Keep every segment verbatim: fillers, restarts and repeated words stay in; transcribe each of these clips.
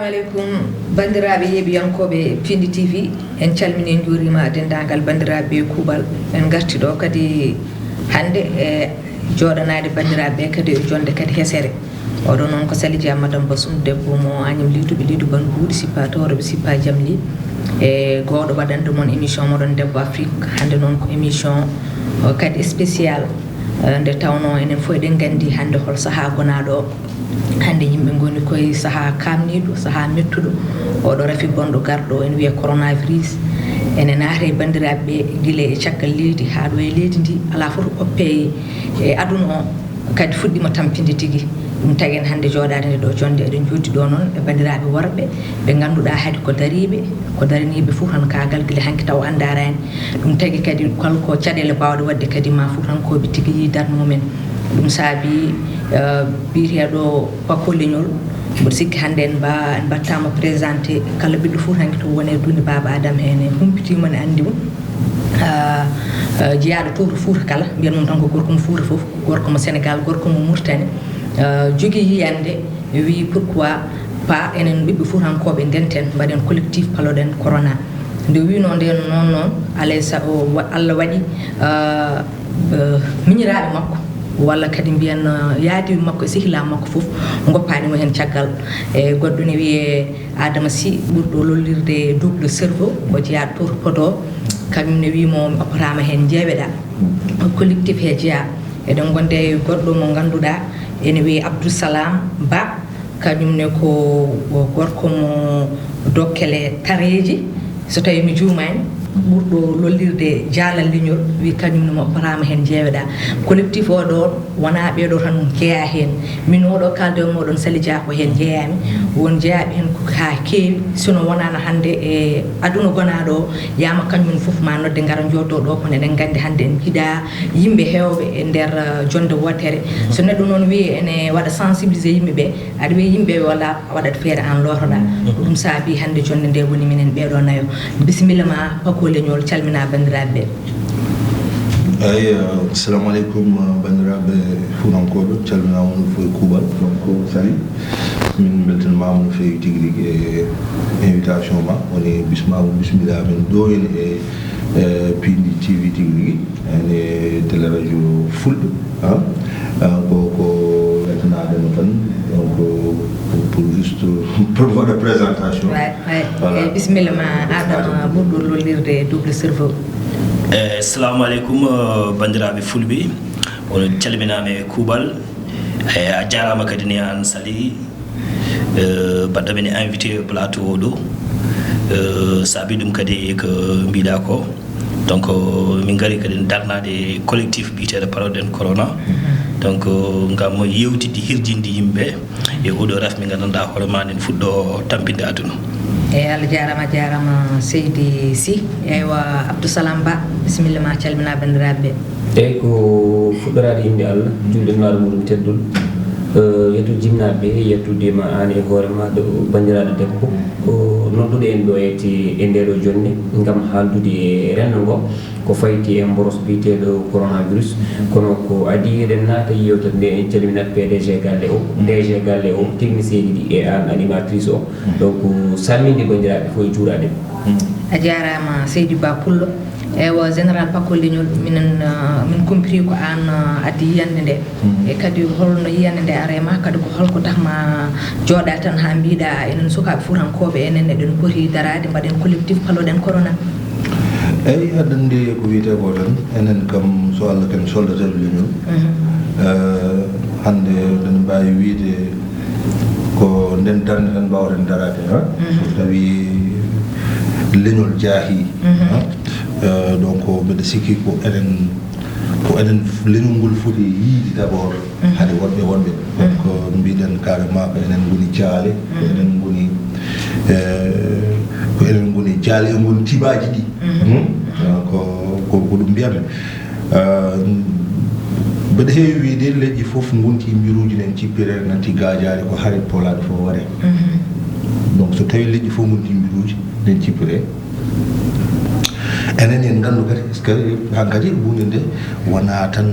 Aleykum, banndiraaɓe yeeɓiyankooɓe Piindi T V, en calminii, en njuuriima denndaangal banndiraaɓe kuuɓal. En ngarti ɗo kadi hannde e jooɗanaade banndiraaɓe kadi e jonnde kadi hesere. Oɗo noon ko Sali Dia, Madame Basum, debbo mo Agnam Liiduɓe, Liidu Ban Buuɗi, Sippa Tooroɓe, Sippa Jamli. E gooɗo waɗande mon émission moɗon Debbo Afrique. Hannde noon ko émission o kadi spécial, eh, nde tawnoo enen fof eɗen nganndi hannde hol sahaa gonaaɗo o. Hannde yimɓe ngoni koye sahaa kaamniiɗo, sahaa mettuɗo. Oɗo rafi bonɗo garɗo ene wiyee coronavirus. Ene naata e banndiraaɓe ɓe gila e caggal leydi haa ɗo e leydi ndi, alaa fof to oppe e aduna o. Kadi fuɗɗiima tampinde tigi. Ɗum tagi en hannde jooɗaade nde ɗo jonnde, eɗen njoɗɗi ɗo noon e banndiraaɓe worɓe ɓe ngannduɗaa hade ko dariiɓe, ko daraniiɓe fuutankaagal gila hanki taw anndaraani. Ɗum tagi kadi kala ko caɗeele baawɗe waɗde kadi ma fuutankooɓe tigi yii darnde mumen. Ɗum saabi, eh, biyeteeɗo Pako Leñol, mboɗo sikki hannde en mba-, en mbaɗtaama présenté kala ɓiɗɗo fuutanke to woni e dunde Baaba Adama heen, en humpitiima ne anndi mo. Ah, eh, jeyaaɗo to to Fuuta kala, mbiyen mum tan ko gorko mo Fuuta fof, gorko mo Sénégal, gorko mo Mauritanie, eh, jogii yiyannde, wi pourquoi pas enen ɓiɓɓe fuutankooɓe ndenten, mbaɗen collectif paloɗen corona. Nde wiynoo ndeen noon, noon, alay sa-, o wa-, Allah waɗi, eh, eh, miñiraaɓe makko, walla kadi mbiyen, eh, yaadiiɓe makko e sehilaaɓe makko fof ngoppaani mo heen caggal. E goɗɗo ne wiyee Adama Sy, ɓurɗo lollirde Double Cerveau, ko jeyaaɗo to to Podor, kañum ne wii mo mi opporaama heen njeeweɗa. Collectif he jeyaa. Eɗen ngonndi e goɗɗo mo ngannduɗaa ene wiyee Abdou Salam Ba, kañum ne ko gorko mo Dokkele Tareeji, so tawii mi juumaani, ɓurɗo lollirde Jaalal Leñol, wi kañum ne mo opporaama heen njeeweɗa. Collectif o ɗo wonaa ɓee ɗo tan jeyaa heen. Min oo ɗo kaalde e mooɗon Sali Dia ko heen jeyaami. Won jeyaaɓe heen ko haa keewi, sino wonaano hannde e aduna gonaaɗo o, yaama kañum fof ma nodde ngara njooɗo ɗo, kono eɗen nganndi hannde en njiɗaa yimɓe heewɓe e nder, eh, jonnde wootere. So neɗɗo noon wiyi ene waɗa sensibiliser yimɓe ɓe, aɗa wiya yimɓe ɓe walla a waɗat feere aan lootoɗaa. Ko ɗum saabi hannde jonnde nde woni minen ɓee ɗo nayo. Bisimilla ma, Pako Leñol, calmina banndiraaɓe ɓe. Eyi, eh, assalamu aleykum, eh, banndiraaɓe fuutankooɓe, calminaama no feewi kuuɓal. Donc, Sali, min mbeltanimaama no feewi tigi rigi e invitation ma. Woni bismaagu, bismillah, min ɗo heen e, eh, Piindi T V tigi rigi, heen e télé radio fulɓe, ah. Ah, ko, ko weltanaade mo tan, donc, pour, pour juste, pour voie de présentation. Eyi, bisimilla ma, Adama ɓurɗo lollirde Double Cerveau. Eh, assalamu aleykum, eh, banndiraaɓe fulɓe, on calminaama e kuuɓal. Eh, a jaaraama kadi ne aan Sali, eh, baɗɗo men invité e plateau o ɗo. Eh, saabi ɗum kadi ko mbiɗa ko. Donc, eh, min ngari kadi darnaade collectif biyeteeɗo Paloɗen Corona. Donc, eh, ngam yewtidde, hirjinde yimɓe e oɗo raf mi nganndanɗaa hoore ma nen fuɗɗo tampinde aduna. Eyi, Allah jaaraama, a jaaraama seydi Sy. Eywa, Abdou Salam Ba, bisimilla ma, calmina banndiraaɓe ɓe. Eyi, ko fuɗɗoraade innde Allah, juulde nulaaɗo muɗum teddol. Eh, yetto jinnaaɓe ɓe, yettude ma aan e hoore ma ɗo banndiraaɗo debbo. Ko nodduɗo en ɗo e te-, e nde ɗo jonnde ngam haaldude e renndo ngo. Ko fayti e mboros biyeteeɗo coronavirus, kono ko adii eɗen naata e yeewtere nde, en calminat P D G galle o, D G galle o, technicien ji ɗi e aan animatrice o. Donc, salminde banndiraaɓe fof e juuraade ɓe. A jaaraama seydi Ba Pullo. Eywa, général Pako Leñol, minen, ah, min kumpiti ko aan, ah, addi yiyannde nde. E kadi holno yiyannde nde ari e ma, kadi ko holko tax ma jooɗa tan haa mbiɗa enen sukaaɓe fuutankooɓe enen eɗen poti daraade mbaɗen collectif paloɗen corona? Eyi, aɗa anndi ko wiyetee ko tan, enen kam so Allah ken soldateeɓe leñol. Eh, hannde eɗen mbaawi wiyde ko nden darnde tan mbaawɗen daraade, ha? So tawii leñol jaahii, ha? Eh, donc mbeɗa sikki ko enen, ko enen leñol ngol foti yiyde d'abord, hade woɗɓe wonɓe. Donc mbiɗen carrément ko enen ngoni jaale, ko enen ngoni, eh, ko enen ngoni jaale e ngon tibaaji ɗi. Hmm? Donc ko, ko ɗum mbiyatmi. Eh, mbeɗa heewi wiyde leƴƴi fof ngonti mbiruuji nen cippire, nanti gaajaari ko hari polaade fof waɗe. Donc so tawii leƴƴi fof ngonti mbiruuji nen cippire, Enen en nganndu kadi, parce que hankadi huunde nde wonaa tan,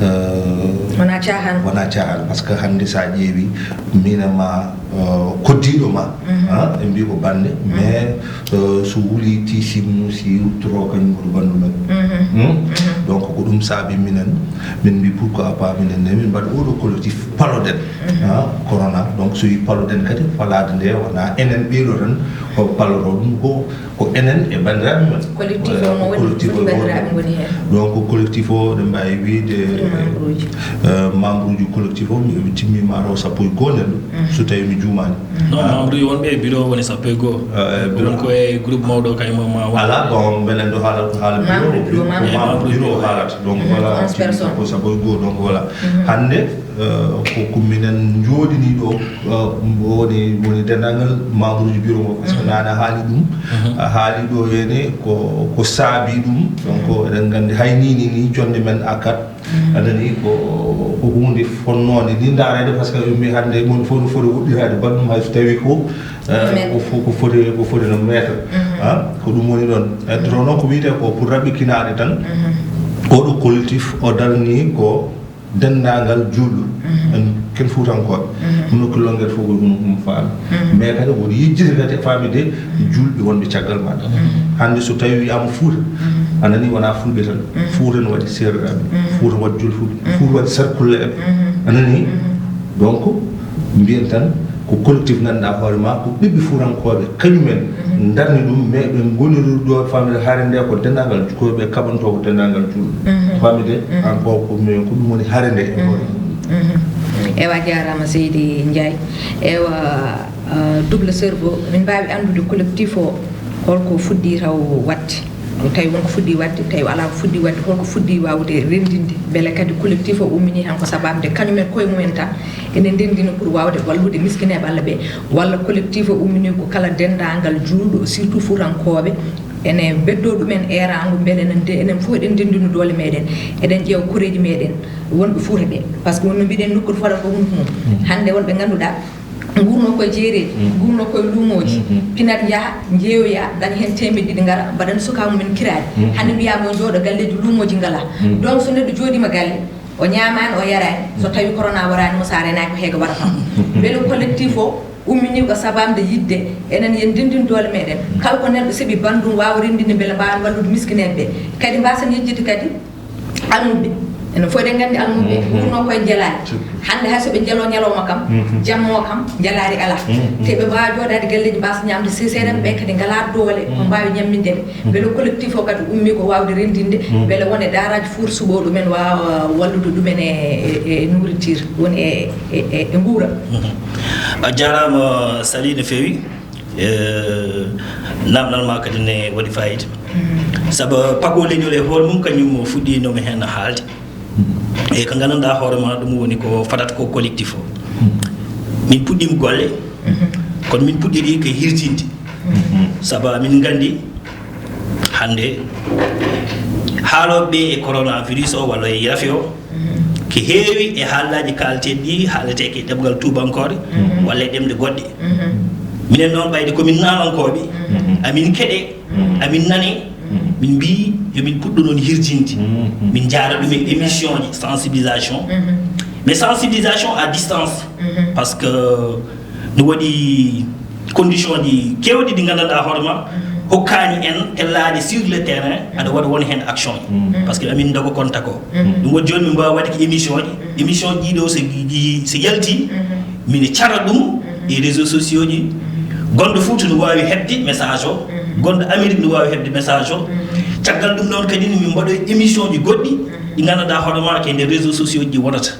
eh, Wonaa caaxaan. Wonaa caaxaan, parce que hannde so a ƴeewi, minen ma, eh, koddiiɗo ma, ah, en mbii ko bannde, mais, eh, so wuli tisi mum, si ruttoroo kañum woni banndu men. Hmm? Donc ko ɗum saabi minen, min mbii pourquoi pas minen ne min mbaɗa oɗo collectif paloɗen, ah, corona. Donc so wi paloɗen kadi, falaade nde wonaa enen ɓeydo tan ko palotoo, ɗum ko, ko enen e banndiraaɓe men. Collectif o mo woni, Collectif o foti woni. Banndiraaɓe ngoni heen. Donc collectif o, eɗen mbaawi wiyde, Foti membreji. Eh, membreji collectif o, mi timmiima ɗo sappo e goo nen ɗo, so tawi mi juumaani. Non, membre yi wonɓe e bureau woni sappo e goo. Eh, bureau. Won ko e groupe mawɗo kay mo ma wona. Ala, bon, mbeɗen ɗo haalata ko haala bureau, Membre bureau, ko membre. Membre bureau o haalata. Donc voilà, Onze personnes. Ko sappo e goo, donc voilà. Hannde, eh, ko, ko minen njooɗinii ɗo, eh, woni, woni denndaangal membre ji bureau o, parce que naane a haali ɗum, a haali ɗo heen ko, ko saabi ɗum. Donc eɗen nganndi hay nii nii nii, jonnde men akkat, a nanii, ko, ko huunde fonnoonde ni ndaareede, parce que ɓe mbii hannde moni fof no foti woɗɗiraade banndum, hay so tawii ko, eh, ko fo-, ko foti, ko foti no meetre. Ah, ko ɗum woni ɗoon. Eh, to noon ko wiyetee ko pour raɓɓikinaade tan, oɗo collectif o darnii ko denndaangal juulɗo, en ken Fuutankooɓe. Ɗum no ko longueur fof ko ɗum, ɗum faami. Mais kadi woto yejjite kadi e faamde juulɓe wonɓe caggal maɗa. Hannde so tawi wiyaama Fuuta, a nanii wonaa Fulɓe tan. Fuuta no waɗi Seereraaɓe, Fuuta waɗi Jolfuɓe, Fuuta waɗi Sarkulleeɓe. A nanii? Donc, mbiyen tan ko collectif ngannduɗaa hoore ma, ko ɓiɓɓe Fuutankooɓe, kañumen ndarni ɗum, mais ɓe ngoniri ɗo, faamde hare nde ko denndaangal, ko ɓe kaɓantoo ko denndaangal juulɗo. Faamde? Encore ko, mais ko ɗum woni hare nde e hoore mum. Ewa, jaaraama seydi Ndiaye. Ewa, eh, Double Cerveau, min mbaawi anndude collectif o holko fuɗɗii taw waɗde? Tawi wonko fuɗɗii waɗde, tawi alaa ko fuɗɗii waɗde, holko fuɗɗii waawde renndinde? Mbele kadi collectif o umminii tan ko sabaabu nde kañumen koye mumen tan ene ndenndina pour waawde wallude miskineeɓe Allah ɓe, walla collectif o umminii ko kala denndaangal juulɗo, surtout Fuutankooɓe, ene mbeddoo ɗumen eeraango, mbele enen de, enen fof eɗen ndenndina doole meɗen, eɗen ƴeewa koreeji meɗen wonɓe Fuuta ɓe. Parce que wonno mbiɗen nokkude fota ko hunde mum. Hannde wonɓe ngannduɗaa nguurno koye jeereeji, nguurno koye luumooji, pinat njaha, njeeyoya, daña heen teemedde ɗiɗi, ngara mbaɗana sukaaɓe mumen kiraari. Hannde mbiyaa mo jooɗo galleeji, luumooji ngalaa. Donc so neɗɗo jooɗiima galle, o ñaamaani, o yaraani, so tawi corona waraani mo, so a renaaki ko heege warata mo. Mbele collectif o umminii ko sabaabu nde yiɗde enen yen ndenndin doole meɗen, kala ko neɗɗo seɓi banndum waawa renndinde mbele mbaawen wallude miskineeɓe ɓe. Kadi mbaasen yejjitde kadi almuɓɓe. Enen fof eɗen nganndi almuɓɓe nguurno koye njelaari. Hannde hay so ɓe njeloo ñalawma kam, jamma o kam njelaari alaa. Te ɓe mbaawa jooɗaade galleeji, mbaasa ñaamde, se seeɗa ɓe kadi ngalaa doole ko mbaawi ñamminde ɓe. Mbele collectif o kadi ummii ko waawde renndinde, mbele won e daaraaji Fuuta suɓoo ɗumen, waawa wallude ɗumen e, e, e nourriture, woni e, e, e, e nguura. A jaaraama Sali no feewi. Eh, namdal ma kadi ne waɗi fayida. Sabu pago leñol e hoore mum kañum o fuɗɗiino mi heen haalde. E ko nganndanɗaa hoore ma ɗum woni ko fadata ko collectif o. Min puɗɗiima golle, kono min puɗɗirii ko hirjinde. Sabu min nganndi hannde haalooɓe ɓe e coronavirus o walla e rafi o, ko heewi e haalaaji kaalateeɗi ɗi haaletee ko e ɗemngal tuubankoore walla e ɗemɗe goɗɗe. Minen noon ɓayde ko min naalankooɓe, amin keɗe, amin nane, min mbii yo min puɗɗo noon hirjinde. Min njaara ɗum e émission ji sensibilisation, mais sensibilisation à distance, parce que no waɗi condition ji keewɗi ɗi nganndanɗaa hoore ma hokkaani en tellaade sur le terrain aɗa waɗa won heen action. Parce que amin ndogo konta ko ɗum waɗi jooni min mbaawa waɗde ko émission ji, émission ji ɗo so, so yalti mine cara ɗum e réseau sociaux ji. Gonɗo Fuuta no waawi heɓde message o, gonɗo Amérique no waawi heɓde message o. Caggal ɗum ɗoon kadi min mbaɗo émission ji goɗɗi ɗi nganndanɗaa hoore ma ko e nder réseau sociaux ji wonata.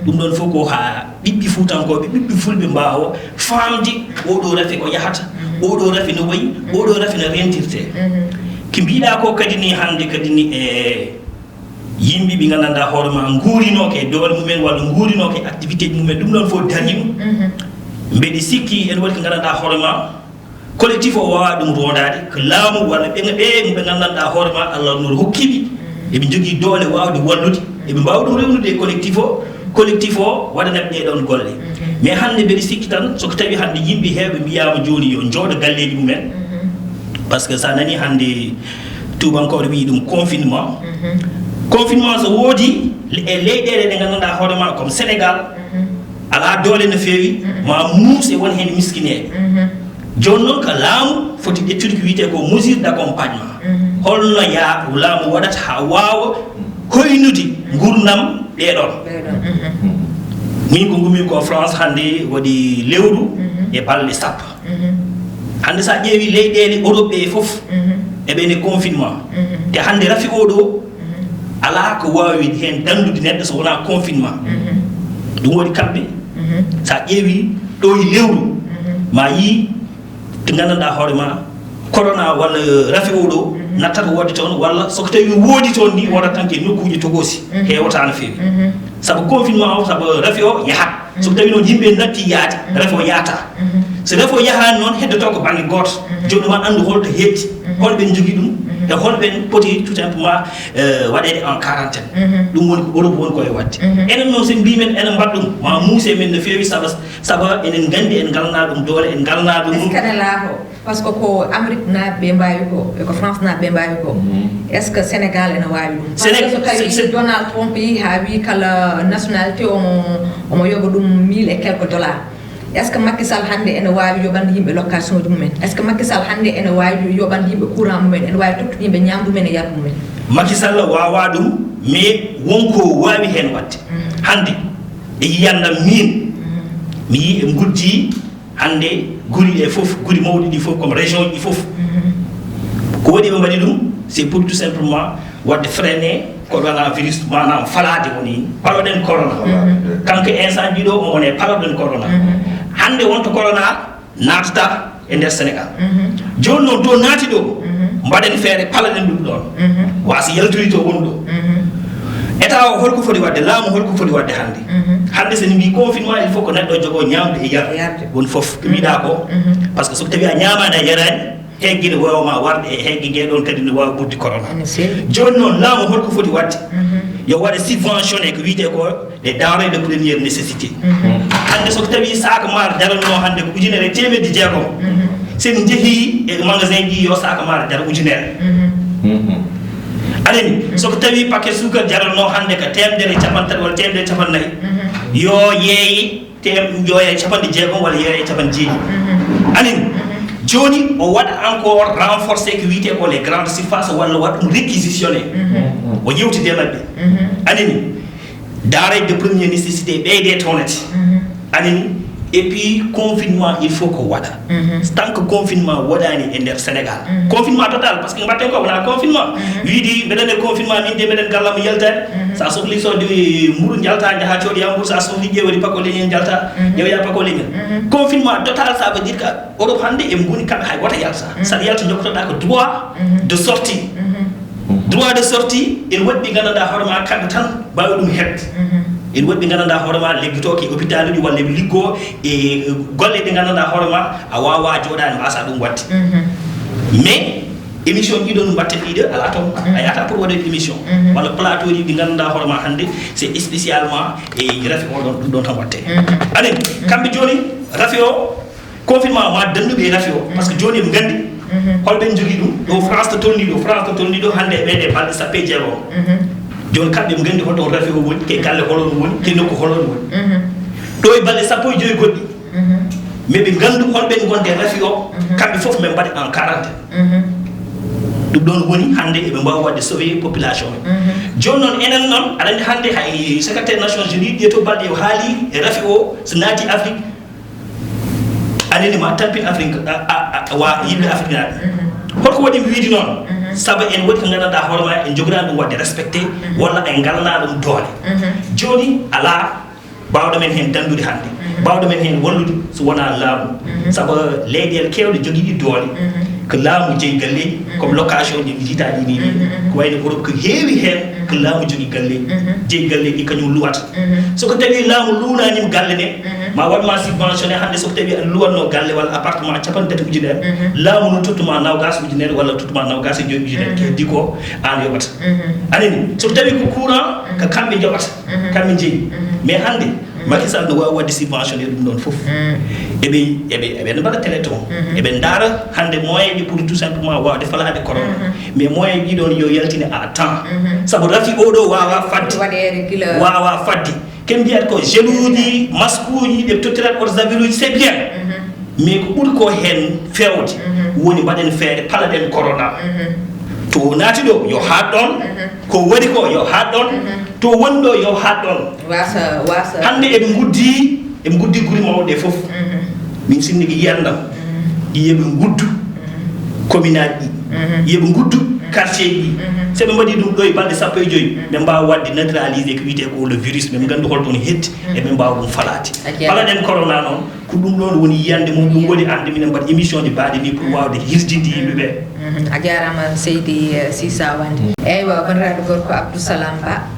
Ɗum ɗoon fof ko haa ɓiɓɓe Fuutankooɓe, ɓiɓɓe Fulɓe mbaawa faamde oɗo rafi ko yahata, oɗo rafi no wayi, oɗo rafi no rentirtee. Ko mbiɗa ko kadi ni hannde kadi ni e yimɓe ɓe nganndanɗaa hoore ma nguurinooka e doole mumen walla nguurinooka e activité ji mumen, ɗum ɗoon fof dariima. Mbeɗe sikki ene waɗi ko nganndanɗaa hoore ma collectif o waawaa ɗum rondaade ko laamu walla ɓe ɓe ɓe nganndanɗaa hoore ma Allah no hokki ɓe, eɓe njogii doole waawde wallude, eɓe mbaawa ɗum rewnude e collectif o, collectif o waɗana ɓe ɗee ɗoon golle. Mais hannde mbeɗe sikki tan so ko tawi hannde yimɓe heewɓe mbiyaama jooni yo njooɗo galleeji mumen, parce que so a nanii hannde Tuubankooɓe mbiyi ɗum confinement. Confinement so woodi e leyɗeele ɗe ngannduɗaa hoore ma comme Sénégal, alaa doole no feewi, ma muuse won heen miskineeɓe. Jooni noon ko laamu foti ƴettude ko wiyetee ko mesure d'accompagnement. Holno yaa laamu waɗata haa waawa hoynude nguurndam ɓee ɗoon? Min ko ngummi ko France hannde waɗi lewru e balɗe sappo. Hannde so a ƴeewi leyɗeele Europe ɗe fof, eɓe ne confinement. Te hannde rafi o ɗo, alaa ko waawi heen danndude neɗɗo so wonaa confinement. Ɗum waɗi kamɓe, so a ƴeewi ɗo e lewru, ma yii to nganndanɗaa hoore ma, corona walla rafi o ɗo, nattata wodde toon, walla so ko tawi woodi toon ni, wonata tan ke nokkuuji tokosi, heewata no feewi. Sabu confinement o, sabu rafi o yahat. So ko tawi noon yimɓe natti yaade, rafi o yahata. So rafi o yahaani noon, heddoto ko bannge gooto. Jooni ma anndu holto hetti, holɓe njogii ɗum, e holɓe poti tout simplement, euh, waɗeede en quarantaine. Ɗum woni ko Europe woni ko e waɗde. Enen noon, so en mbii men enen mbaɗ ɗum, ma muuse men no feewi, sabu, sabu enen nganndi en ngalnaa ɗum doole, en ngalnaa ɗum. Est-ce que ne laaɓo? Parce que ko Amérique naaɓe ɓe mbaawi ko, e ko France naaɓe ɓe mbaawi ko. Est-ce que Sénégal ene waawi ɗum? Parce que Séné-, so tawi Sé-, Sé- Donald Trump yehi haa wii kala nationalité omo, omo yoɓa ɗum mille et quelques dollars. Est-ce que Macky Sall hannde ene waawi yoɓande yimɓe location ji mumen? Est-ce que Macky Sall hannde ene waawi yoɓande yimɓe courant mumen? Ene waawi tottude yimɓe ñaamdu mumen e yardu mumen? Macky Sall waawaa ɗum, mais won ko waawi heen waɗde. Hannde, e yiyannde am miin, mi yii e ngujji hannde guri ɗe fof, guri mawɗi ɗi fof, comme région ji fof. Ko waɗi ɓe mbaɗi ɗum, c'est pour tout simplement waɗde freiner coronavirus, maanaam falaade woni paloɗen corona. Kanko instant ji ɗo, omo woni e paloɗen corona. Hannde wonto corona naatata e nder Sénégal. Jooni noon, to naati ɗo, mbaɗen feere paloɗen ɗum ɗoon. Wa so yaltoyi to woni ɗo. État o holko foti waɗde, laamu holko foti waɗde hannde? Hannde so en mbii confinement, il faut ko neɗɗo jogo ñaamde e yarde. Yarde. Won fof, ko mbiɗa ko. Parce que so ko tawi a ñaamaani a yaraani, heege ne waawa ma warde e heege nge ɗoon kadi ne waawa ɓurde corona. Ene selli. Jooni noon, laamu holko foti waɗde? Yo waɗe subventionné ko wiyetee ko les denrées de première nécessité. Hannde so ko tawi sac maar daranno hannde ko ujunere e teemedde jeegom. So en njehii e magasin ji, yo sac maar daro ujunere. A nani? So ko tawi paquet suukar jaranno hannde ko teemedere e capanɗe tati walla teemedere e capannayyi, yo yeeye tem-, yo yeeye capanɗe jeegom walla yo yeeye capanɗe jeeɗiɗi. A nani? Jooni o waɗa encore renforcé ko wiyetee ko les grandes surfaces walla waɗa ɗum réquisitionné. O yewtida e maɓɓe. A nani? Denrée de première nécessité ɓeyde toonati. A nani? Et puis confinement, il faut ko waɗa. Tant que confinement waɗaani e nder Sénégal, confinement total, parce que mbaɗten ko wona confinement. Wiide mbeɗen e confinement, min de mbeɗen gallam yaltaani. So a sohli soodde mburu njalta, njaha coodoya mburu, so a sohli ƴeewde paquet leñol njalta, ƴeewoya paquet leñol. Confinement total, ça veut dire que Europe hannde en ngoni kamɓe hay gooto yalta. Saɗa yalta jokkotoɗa ko droit de sortie. Droit de sortie, ene waɗi ɓe nganndanɗaa hoore ma kamɓe tan mbaawi ɗum heɓde. Ene waɗi ɓe nganndanɗaa hoore ma liggotooɓe e hôpital uji walla ɓe liggoo e golle ɗe nganndanɗaa hoore ma a waawaa jooɗaade mbaasa ɗum waɗde. Mais émission ɗiɗo no mbaɗten ɗiɗo alaa toon. A yahata pour waɗde émission. Walla plateau ji ɗi nganndanɗaa hoore ma hannde, c'est spécialement e rafi o ɗon, ɗum ɗon tan waɗte. Anin, kamɓe jooni rafi o, confinement ma dannduɓe e rafi o, parce que jooni eɓe nganndi holɓe njogii ɗum. Ɗo France to tolni ɗo, France to tolni ɗo hannde e ɓeeɗe balɗe sappo e jeegom. Jooni kamɓe eɓe nganndi holto rafi o woni, ke galle holon woni, ke nokku holon woni. Ɗo e balɗe sappo e joyi goɗɗi, mais ɓe nganndu holɓe ngonde rafi o, kamɓe fof min mbaɗi en quarantaine. Ɗum ɗoon woni hannde eɓe mbaawi waɗde sauver population o. Jooni noon enen noon, aɗa anndi hannde hay secrétaire Nations Unies ɗiye to balɗe o haali e rafi o, so naati Afrique, a nani ma tampin Afrique, a, a, a, wa yimɓe Afrique naaɓe. Holko waɗi mi wiide noon? Sabu en waɗi ko nganndanɗaa hoore ma en njogiraa ɗum waɗde respecté, walla en ngalnaa ɗum doole. Jooni alaa baawɗo men heen danndude hannde, baawɗo men heen wallude so wonaa laamu. Sabu leyɗeele keewɗe jogiiɗi doole, ko laamu jeyi galleeji, comme location ji mi jiitaaɗi nii nii. Ko wayno Europe ko heewi heen, ko laamu jogii galleeji, jeyi galleeji kañum luwata. So ko tawi laamu luunaanima galle ne, ma waɗ ma subventionné hannde, so ko tawi a luwatno galle walla appartement capanɗe tati ujunere, laamu no tottuma nawgas ujunere walla tottuma nawgas e joyi ujunere, ko heddi ko aan yoɓata. Anani, so ko tawi ko courant, ko kamɓe njoɓata, kamɓe njeyi. Mais hannde, Macky Sall no waawi waɗde subventionné ɗum ɗoon fof. Eɓe eɓe eɓe mbaɗa téléthon, eɓe ndaara hannde moyen ji pour tout simplement waawde falaade corona. Mais moyen ji ɗoon yo yaltine à temps. Sabu rafi oɗo waawaa fadde. Waɗeede gila. Waawaa fadde. Ken mbiyata ko geluuji, maskuuji, ɓe tottirat oto javiluuji, c'est bien. Mais ko ɓuri ko heen feewde woni mbaɗen feere palaɗen corona. To o naati ɗo yo haaɗ ɗoon. Ko waɗi ko yo haaɗ ɗoon. To woni ɗo yo haaɗ ɗoon. Wasa wasa. Hannde eɓe nguddi eɓe nguddi guri mawɗe ɗe fof. Min sinni ko yiyannam. Yiyeɓe nguddu communaaji ɗi. Yiyeɓe nguddu quartier ji ɗi. So ɓe mbaɗi ɗum ɗo e balɗe sappo e joyi ɓe mbaawa waɗde neutralisé ko wiyetee ko le virus, ɓe nganndu hol toon hetti. Eɓe mbaawa ɗum falaade. Palaɗen corona noon. Ko ɗum ɗoon woni yiyannde mum, ɗum woni arde minen mbaɗa émission ji mbaɗi ni pour waawde hirjinde yimɓe ɓe. A jaaraama seydi Sisa Wande. Eywa, banndiraaɗo gorko Abdou Salam Ba,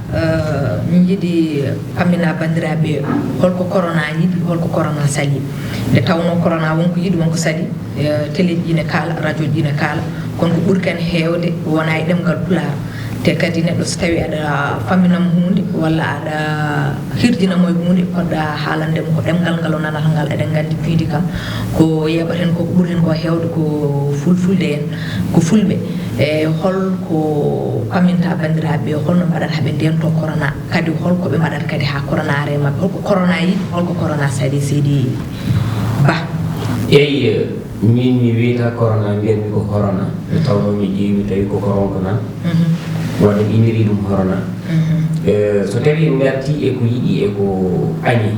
min njiɗi pammina banndiraaɓe holko corona yiɗi, holko corona sali. Nde tawnoo corona wonko yiɗi, wonko sali. Teleeji ɗi ne kaala, rajooji ɗi ne kaala, kono ko ɓuri ken heewde wona e ɗemngal Pulaar. Te kadi neɗɗo so tawii aɗa fammina mo huunde walla aɗa hirjina mo e huunde, poɗɗa haalande mo ko ɗemngal ngal o nanata ngal. Eɗen nganndi piindi kam ko yeeɓata heen ko, ko ɓuri heen ko heewde ko fulfulde en, ko fulɓe. E hol ko pamminta banndiraaɓe ɓe, holno mbaɗata haa ɓe ndento corona, kadi hol ko ɓe mbaɗata kadi haa corona reema ɓe, holko corona yiɗi, holko corona sali seydi Ba? Eyi, min mi wiyata corona, mbiyatmi ko horona. Nde tawnoo mi ƴeewi tawi ko koronko nan. Wonde inniri ɗum horona. Eh, so tawi en ngarti e ko yiɗi e ko añi,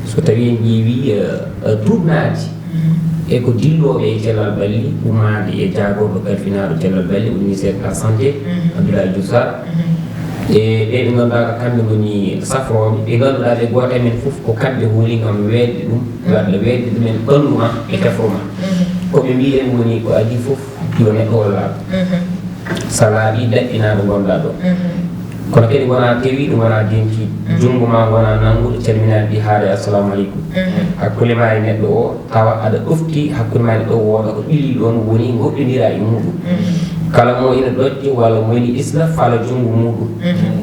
so tawi en ƴeewi, eh, eh, tuugnaade e ko dillooɓe e cellal ɓalli, ummaade e jaagorɗo kalfinaaɗo cellal ɓalli, o ministère de la santé, Abdoulaye Diouf Sarr. E ɓe ɓe ngannduɗaa ko kamɓe ngoni safrooɓe, ɓe ngannduɗaa ɓe gooto e men fof ko kamɓe hooli ngam weeɓde ɗum, walla weeɓde ɗumen ɓanndu ma e tefru ma. Ko ɓe mbiyi en woni ko adii fof yo neɗɗo o laaɓ. So laaɓi daɗɗinaa ɗo ngonɗaa ɗo. Kono kadi wonaa tewiiɗo, wonaa denkiiɗo. Junngo ma wonaa nannguɗo calminaade ɗi haade assalamu aleykum. Hakkunde ma e neɗɗo o tawa aɗa ɗofti hakkunde ma e neɗɗo o wooda ko ɓilli ɗoon woni ngoɗɗondira e muɗum. Kala mo ina ɗoƴƴa walla mo ina isla fala junngo muɗum.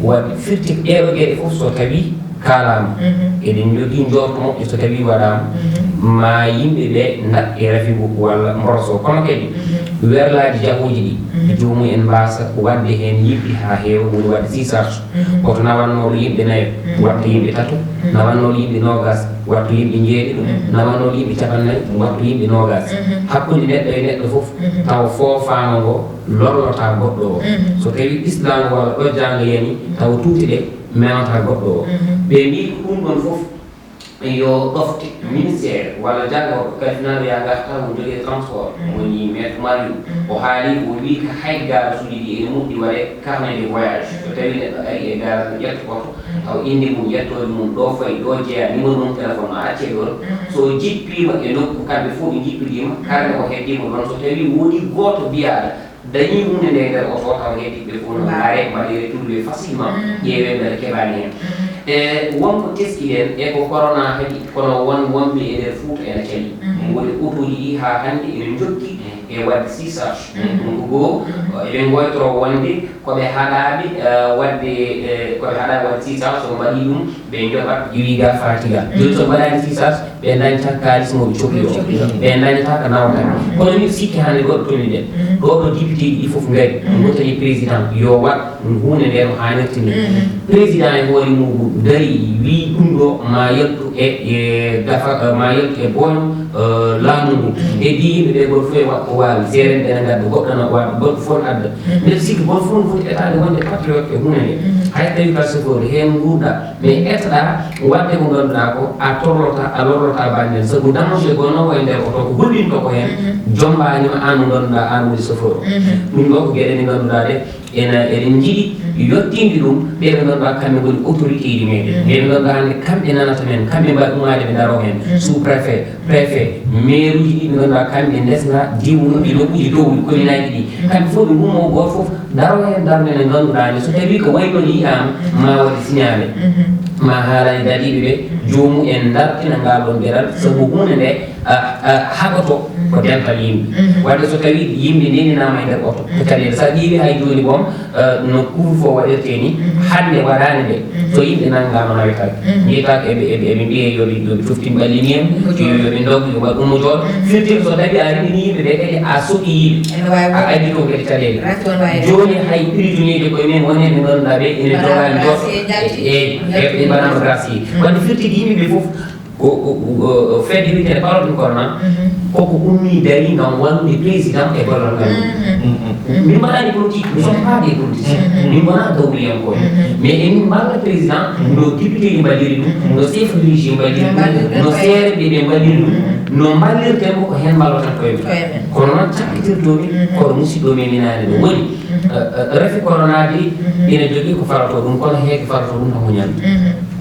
Waɗi firti ko ɗeeɗo geɗe fof so tawi kaalaama, eɗen njogii njoorto moƴƴo so tawii waɗaama, ma yimɓe ɓe ndaɗ e rafi ngu walla mboroso. Kono kadi, werlaaji jahooji ɗi, joomum en mbaasa waɗde heen yimɓe haa heewa, woni waɗde six charge. Hoto nawannooɗo yimɓe nayo, waɗta yimɓe tato, nawannooɗo yimɓe noogaas, waɗta yimɓe njeeɗiɗo, nawannooɗo yimɓe cappannayi, waɗta yimɓe noogaas. Hakkunde neɗɗo e neɗɗo fof, tawa foofaango ngo lorlotaa goɗɗo o. So tawii islaango walla ɗojjaango yani, tawa tuuti ɗe, mewata goɗɗo o. Ɓe mbii ko ɗum ɗon fof yo ɗofte ministère walla janngo kalfinaaɗo yaa ngarta mo jogee transport, woni maître Mariou. O haali, o wii ko hay garasuuji ɗi ene moƴƴi waɗe carnet de voyage. So tawii neɗɗo ari e garage no ƴetta oto, taw innde mum, yettooje mum, ɗo fayi, ɗo jeyaa, numéro mum téléphone, o accee ɗoon. So o jippiima e nokku, kamɓe fof ɓe njippodiima, carnet o heddiima ɗoon. So tawii wonii gooto biyaaɗo dañii huunde nde e nder oto o, tawa heddiiɓe ɓe fof no ndaaree, mbaɗee retourné facilement, ƴeewee mbele keɓaani heen. E won ko teskiɗen e ko corona haɗi, kono won wonɓe e nder Fuuta ene cali. Woni otooji ɗi haa hannde ene njokki e waɗde six charge. Donc goo, eɓe ngoytoro wonde ko ɓe haɗaaɓe, eh, waɗde, eh, ko ɓe haɗaaɓe waɗde six charge, so mbaɗii ɗum, ɓe njoɓat, ƴiwi ga faati ga. Jooni so mbaɗaani six charge, ɓe ndañta kaalis mo ɓe cohli o. Ɓe ndañta ko nawata ɓe. Kono miɗo sikki hannde ɗo ɓe tolni ɗen. Ɗo ɗo député ji ɗi fof ngari. Ngottani président yo waɗ huunde nde no haanirta ni. Président e hoore muɗum darii, wii ɗum ɗo ma yaltu e, e gafa, ma yaltu e booñ, eh, laamu ngu. E ɗi yimɓe ɓe, goto fof e waɗ ko waawi. Seerenɓe ene ngadda, goɗɗo no waɗa, goɗɗo fof adda. Mbeɗa sikki goto fof no foti etaade wonde patriote e huunde nde. Hay tawi ka chauffeur heen nguurɗa, mais etoɗa waɗde ko ngannduɗaa ko a torlota, a lorlota bannge. Sabu danger gonoowo e nder oto ko hollinto ko heen, jommbaani ma aan mo ngannduɗaa aan woni chauffeur o. Ɗum ɗo ko geɗe ɗe ngannduɗaa ɗe ene, eɗen njiɗi yottinde ɗum ɓe ɓe ngannduɗaa kamɓe ngoni autorité ji meɗen. Ɓe ɓe ngannduɗaa hannde kamɓe nanata men, kamɓe mbaɗi ummaade ɓe ndaro heen. Sous préfet, préfet, maire uji ɗi ɓe ngannduɗaa kamɓe ndesna diwnuɓe nokkuuji towɗi, commune aji ɗi. Kamɓe fof ɓe ngummo gooto fof daro heen darnde nde ngannduɗaa nde, so tawii ko wayi noon yiyaama, ma waɗe signalé. Ma haalani dadiiɓe ɓe, joomum en ndartina ngal ɗon geɗal, sabu huunde nde haɓoto ko dental yimɓe. Wadde so tawi yimɓe ndeninaama e nder oto ko caɗeele, so a ƴeewi hay jooni boom, no couvre-feu waɗirtee ni, hannde waɗaani nde, so yimɓe nanngaama nawetaake, njeytaake eɓe eɓe eɓe mbiyee yoɓe yoɓe coftin ɓalli mumen, yoɓe ndog, yoɓe ɗummo jooɗo. Firti so tawi a riɗini yimɓe ɓe kadi a soɓi yimɓe, a addi toon kadi caɗeele. Jooni hay prisonnier ji koye men woni ɓe ngannduɗaa ɓe ene jogaa njot e e ɓe mbaɗaama gracier. Wadde firti yimɓe ɓe fof ko fedde wiyetee palot du corona, koko ummi dari ngam wallude président e gollal ngal. Min mbaɗaani politique, nous sommes pas des politiciens. Min ngonaa dawriyankooɓe, mais emin mballa président no député ji mbaɗiri ɗum, no chef religieux mbaɗiri ɗum, no seereɓe ɓe mbaɗiri ɗum, no mballirten ko ko heen mballoten koye men. Kono noon cakkitirtoomi koɗo musidɗo men inaani ɗo woni, rafi corona de ina jogii ko falatoo ɗum, kono heege falatoo ɗum tan ko ñande.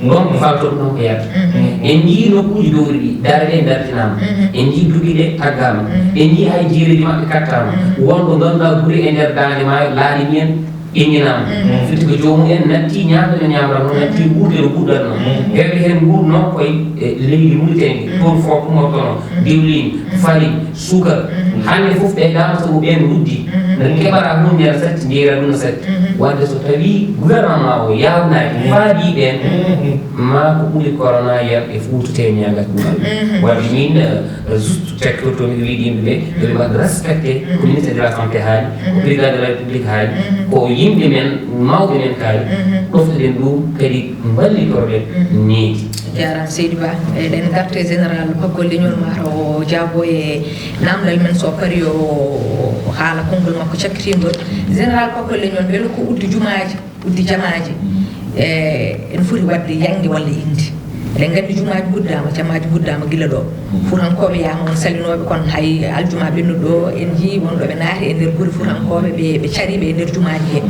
Ɗon ko falto ɗum ko yalta. En njii nokkuuji dowri ɗi darde dartinaama, en njii duɗi ɗe taggaama, en njii hay jiireeji maɓɓe kattaama. Wonɓe ngannduɗaa guri e nder daande maayo laaɗi mumen ɓinninaama. Firti ko joomum en natti ñaamde no ñaamrata noon, natti wuurde no wuurdatnoo. Heewɓe heen nguurno koye leydi Muritani ndi, toon fof ummotono diwlin, fari, sukar. Hannde fof ɓe daama sabu ɓeen nguddi. Keɓataa huunde no satti, njeyra ɗum no satti. Wadde so tawii gouvernement o yaawnaaki, faadii ɓeen, maa ko ɓuri corona yalɗe fuututee ñaagata ɗum Allah. Wadde min juste cakkitortoo miɗo wiide yimɓe ɓe yo ɓe mbaɗ respecté ko ministre de la santé haali, ko président de la république haali, ko yimɓe men, mawɓe men kaali. Ɗoftoɗen ɗum kadi mballitoroɗen needi. Jaaraama seydi Ba. Eɗen ngarta e général Paggol Leñol, mataw o jaabo e naamndal men, so parii o haala konngol makko cakkitingol. Général Paggol Leñol, mbele ko uddi jumaaji, uddi jamaaji, e ene foti waɗde yannge walla inndi? Eɗen nganndi jumaaji nguddaama, jamaaji nguddaama gila ɗo. Futankooɓe yahma on salinooɓe, kono hay aljuma ɓennuɗo ɗo en njii wonɗo ɓe naati e nder gure futankooɓe ɓe ɓe cariiɓe e nder jumaaji he.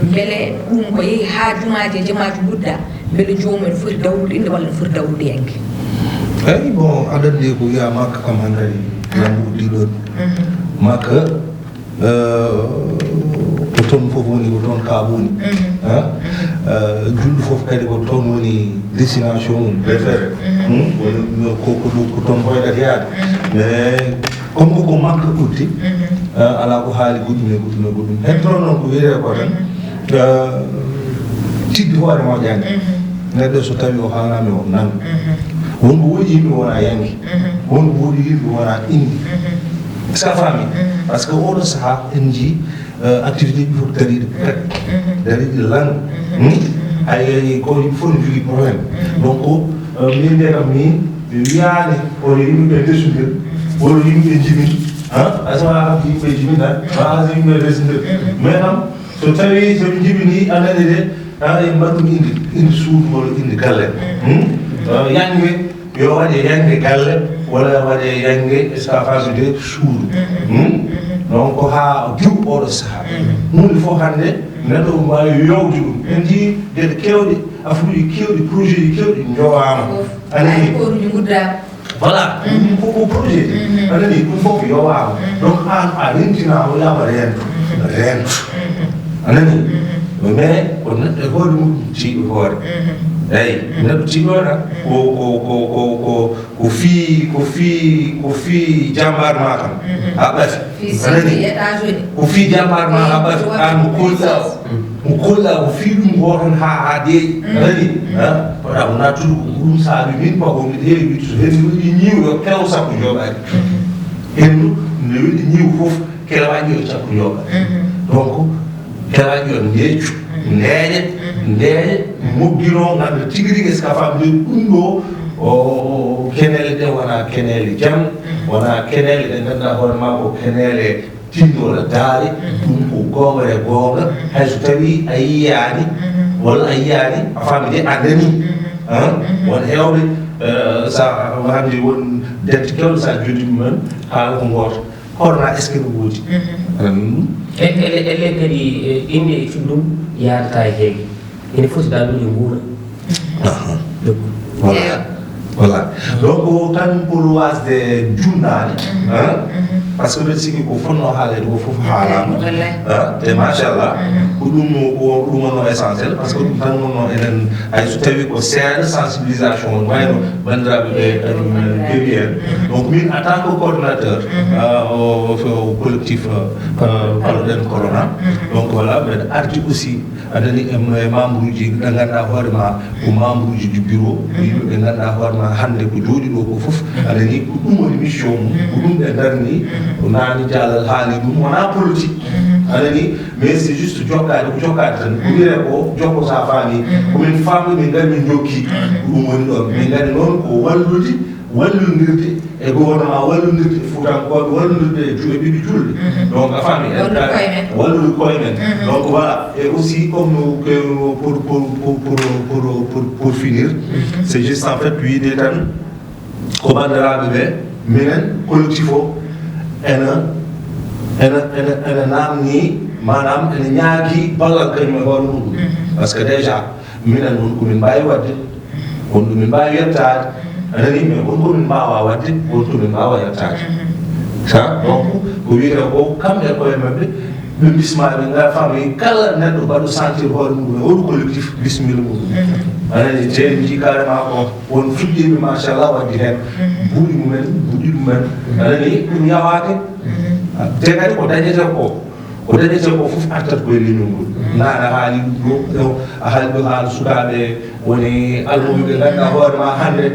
Mbele ɗum ko yehi haa jumaaji e jamaaji ngudda? Mbele joomum ene foti dawrude inndi walla ene foti dawrude yannge? Eyi, bon, aɗa anndi ko wiyaa Makka kam hankadi, lambu uddi ɗon. Makka, ko toon fof woni, ko toon kaabu woni. Julɗo fof kadi ko toon woni destination mum préféré. Woni ko ko ɗum, ko toon hoyɗata yaade. Mais comme ko ko Makka uddi, alaa ko haali goɗɗum e goɗɗum e goɗɗum. Heddoto noon ko wiyetee ko tan, tidde hoore moƴƴaani. Neɗɗo so tawii o haalnaama o nana. Wonko woodi yimɓe wona yannge. Wonko woodi yimɓe wona inndi. Est-ce que a faami? Parce que oɗo sahaa en njii activité ji fof dariiɗi pet, dariiɗi lan. Ay ko yimɓe fof ne jogii problème. Donc min nde kam min mi wiyaani oɗo yimɓe ndesundir, oɗo yimɓe jibin. Asawa kam yimɓe jibin tan, asawa yimɓe ndesundir. Mais kam so tawi somi jibini anani de, a en mbaɗ ɗum inde inde suudu walla inde galle. Yannge yo waɗe yannge galle walla waɗe yannge escafage de suudu. Donc ko haa diw oɗo sahaa. Huunde fof hannde neɗɗo o mbaawi yowde ɗum. En njii geɗe keewɗe, afruuji keewɗi, projet ji keewɗi njowaama. Anani koruji nguddaama. Voilà. Ɗum ko ko projet. Anani ɗum fof yowaama. Donc an a rentinaa o yaama rento rento. Anani mais ko neɗɗo e hoore mum tiiɗo hoore. Eyi, neɗɗo tiiɗo tan ko ko ko ko ko ko fii ko fii ko fii jambar ma kam. A ɓati. Anani ko fii jambar ma a ɓati an mo kolɗa. Mo kolla ko fii ɗum gooton haa haa deeƴi. Nani? Paɗa o nattude ko ɗum saabi min pago mbiɗa heewi wiɗde so hendu waɗi ñiiw yo kew sappo jooɓaani. Hendu nde waɗi ñiiw fof kelewaaji yo sappo jooɓa. Donc kelewaaji yo ndeeƴu, ndeeƴe, ndeeƴe, mogginoo ngannda tigi rigi est-ce que a faamde ɗum ɗo o keneele ɗe wona keneele jam, wona keneele ɗe ngannduɗaa hoore maa ko keneele tinndoola daale. Ɗum ko goonga e goonga. Hay so tawii a yiyaani walla a yiyaani a faami de a nanii. Won heewɓe sa hannde won dente kewɗe sa joddi ɗumen haala ko gooto. Hono est-ce que no woodi? Aɗa nanii ɗum? Elle kadi innde e cuɗɗum yaadataa e heege. Ene foti daalnude nguura. Voilà. Voilà. Donc tan pour wasde junnaade. Parce que mbeɗa sikki ko fotnoo haaleede ko fof haalaama. Te machallah, ko ɗum ko ɗum wonnoo essentiel, parce que ɗum tan wonnoo enen, hay so tawii ko seeɗa sensibilisation, wayno banndiraaɓe ɓe kañum en kewi heen. Donc min en tant que coordinateur au collectif Paloɗen Corona, donc voilà, mbeɗa ardi aussi, a nani, e membre uji ɗi ngannduɗaa hoore ma ko membre uji du bureau, ko yimɓe ɓe ngannduɗaa hoore ma hannde ko jooɗi ɗo ko fof, a nani, ko ɗum woni mission mum, ko ɗum ɓe ndarni. Ko Naani Jaalal haali ɗum, wonaa politique, a nani, mais c'est juste jokkaade ko jokkaade tan, ko wiyee ko jokko sa faami, ko min faamɗo min ngari min jokki. Ko ɗum woni ɗon, min ngari noon ko wallude, wallondirde e gouvernement, wallondirde e fuutankooɓe, wallondirde e ju- e ɓiɓɓe julɓe. Donc a faami, wallude koye men. Donc voilà, et aussi comme no pour pour pour pour pour pour pour finir, c'est juste en fait wiyde tan ko banndiraaɓe ɓe, minen collectif o ena ena ena ena naamni, maanaam ena ñaagi ballal kañum e hoore muɗum. Parce que déjà minen won ko min mbaawi waɗde, won ɗo min mbaawi yettaade, a nani, mais won ko min mbaawaa waɗde, won ko min mbaawaa yettaade. Sa donc ko wiyetee ko kamɓe e koye maɓɓe ɓe mbismaa, ɓe ngara faami kala neɗɗo baɗɗo sentir hoore muɗum e oɗo collectif bismilla muɗum. A nani, te mi jii carrément ko won fuɗɗiiɓe machallah waɗde heen buuɗi mumen, buuɗi mumen, a nani, ɗum yawaake. Te kadi ko dañetee ko, ko dañetee ko fof artat koye leñol ngol. Naane a haali ɗum ɗo, a haali ɗo haala sukaaɓe woni almuuɓe ɓe ngannduɗaa hoore ma hannde,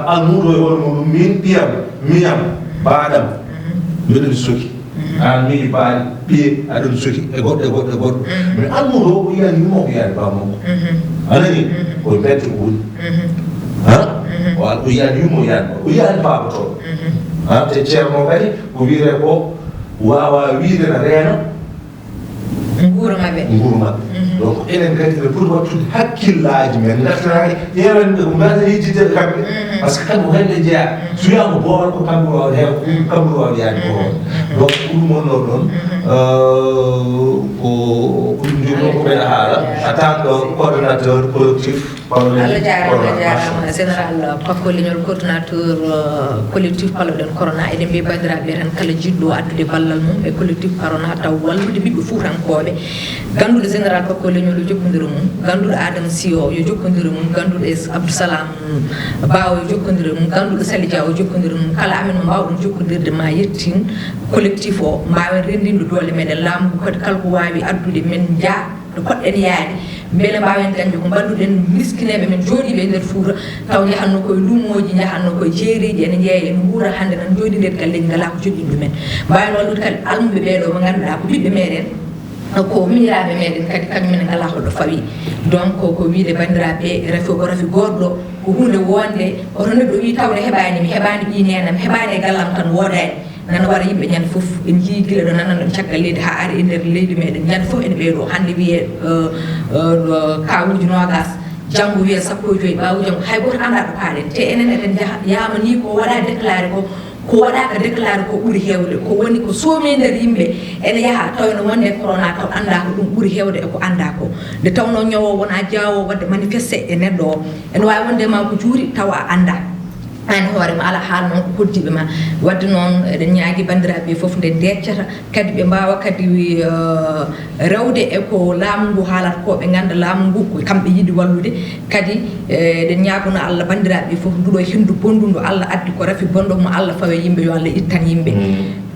almuudo e hoore muɗum, min ɓiyam, miñam, baaɗam, mbeɗen soki. Aan miñi baaɗi, ɓiye, aɗon soki e goɗɗo e goɗɗo e goɗɗo. Mais almuudo o yiyaani yumma, o yiyaani baaba makko. A nani? Koye mbedda o woni. O yiyaani yumma, o yiyaani baaba, o yiyaani baaba toon. Te ceerno kadi ko wiyetee ko waawaa wiyde na reena nguura maɓɓe. Nguura maɓɓe. Donc enen kadi ene poti wattude hakkillaaji men, ngartanaade ƴeewen ɓe ko mbaawi yejjitde kamɓe. Parce que kamɓe ko heen ɓe njeyaa. So wiyaama boowal ko kamɓe waawi heew, kamɓe waawi yaade boowal. Donc ko ɗum wonnoo ɗoon, ko ko ɗum jogno ko mbeɗa haala en tant que coordonnateur collectif. Allah jaaraama, a jaaraama général Pakko Leñol, coordinateur collectif Paloɗen Corona. Eɗen mbiya banndiraaɓe tan kala jiɗɗo addude ballal mum e collectif Corona taw wallude ɓiɓɓe fuutankooɓe, gannduɗo général Pakko Leñol yo jokkondir e mum, gannduɗo Adama Siyo yo jokkondir e mum, gannduɗo Abdou Salam Bawo yo jokkondir e mum, gannduɗo Sali Dia o jokkondir e mum, kala amen mo mbaawɗen jokkondirde ma yettin collectif o, mbaawen renndinde doole meɗen, laamu ngu kadi kala ko waawi addude men njaa to poɗɗen yaade, mbele mbaawen dañde ko mballuɗen miskineeɓe men jooɗiiɓe e nder Fuuta, taw njahatnoo koye luumooji, njahatnoo koye jeereeji, ene njeeya, ene nguura, hannde nana njooɗii nder galleeji, ngalaa ko joɗɗini ɗumen. Mbaawen wallude kadi almuɓe ɓee ɗoo ɓe ngannduɗaa ko ɓiɓɓe meɗen, ko miñiraaɓe meɗen kadi, kañum en ngalaa holɗo fawii. Donc ko wiyde banndiraaɓe, rafi o ko rafi gootɗo, ko huunde woonde, hoto neɗɗo wii tawde heɓaani, mi heɓaani ɓii neenam, heɓaani e gallam tan woodaani. Nana wara yimɓe ñande fof, en njii gila ɗo nananɗo caggal leydi haa ari e nder leydi meɗen, ñande fof ene ɓeydoo. Hannde wiyee kawuuji noogaas, janngo wiyee sappo e joyi, ɓaawo janngo hay gooto anndaa ɗo paaɗen. Te enen eɗen njaha, yaama nii ko waɗaa déclaré ko, ko waɗaaka déclaré ko ɓuri heewde, ko woni ko soomi e nder yimɓe ene yaha taw ene wonde corona taw anndaa ko ɗum ɓuri heewde e ko anndaa ko. Nde tawnoo ñawo wonaa jaawoo waɗde manifesté e neɗɗo o, ene waawi wonde ma ko juuri tawa a anndaa. Aan hoore ma alaa haala noon ko hoɗdiiɓe ma. Waɗde noon eɗen ñaagi banndiraaɓe ɓe fof nde ndeccata kadi ɓe mbaawa kadi rewde e ko laamu ngu haalata ko, ɓe ngannda laamu ngu ko kamɓe yiɗi wallude. Kadi eɗen ñaagono Allah banndiraaɓe ɓe fof nduɗo henndu bonndu ndu Allah addi ko rafi bonɗo mo Allah fawe yimɓe yo Allah ittan yimɓe.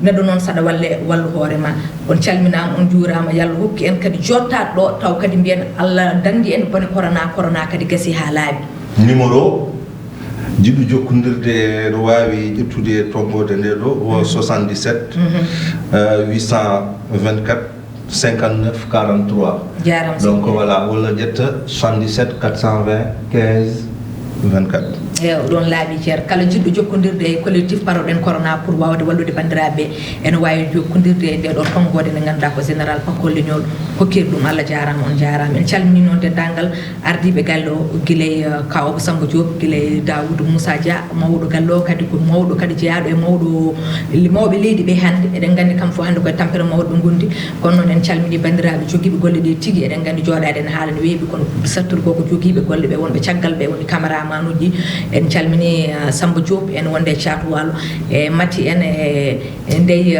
Neɗɗo noon saɗa walle wallu hoore ma. On calminaama, on njuuraama, yo Allah hokku en kadi jottaade ɗo taw kadi mbiyen Allah danndi en bone corona, corona kadi gasi haa laaɓi. Numéro jiɗɗo jokkondirde no waawi ƴettude tonngoode nde ɗo o soixante-dix-sept huit cent vingt-quatre cinquante-neuf quarante-trois. Jaaraama. Donc voilà, walla ƴetta soixante-dix-sept quatre cent vingt quinze vingt-quatre. Eyo, ɗoon laaɓi ceer. Kala jiɗɗo jokkondirde e collectif Paloɗen Corona pour waawde wallude banndiraaɓe, ene waawi jokkondirde e ndee ɗoo tonngoode nde ngannduɗaa ko général Pakkol Leñol hokkiri ɗum. Allah jaaraama, on jaaraama. En calminii noon denndaangal ardiiɓe galle o, gila e Kaaw Samba Diop, gila e Daoudou Moussa Dia, mawɗo galle o kadi ko mawɗo kadi jeyaaɗo e mawɗo mawɓe leydi ɓe hannde. Eɗen nganndi kam fof hannde koye tampere mawɗo ɓe ngondi. Kono noon en calminii banndiraaɓe jogiiɓe golle ɗe tigi. Eɗen nganndi jooɗaade ene haala no weeɓi, kono ɓurɗo sattude ko ko jogiiɓe golle ɓe wonɓe caggal ɓe woni caméraman uji, En calmini Samba Diop en wonde e Caatu Waalo, e Mati en, e ndey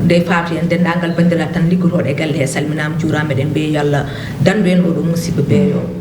ndey Faatu en, denndaangal banndiraaɓe tan liggotooɗo e galle he salminaama, juuraama. Eɗen mbiya yo Allah danndu en oɗo musiba beeyo.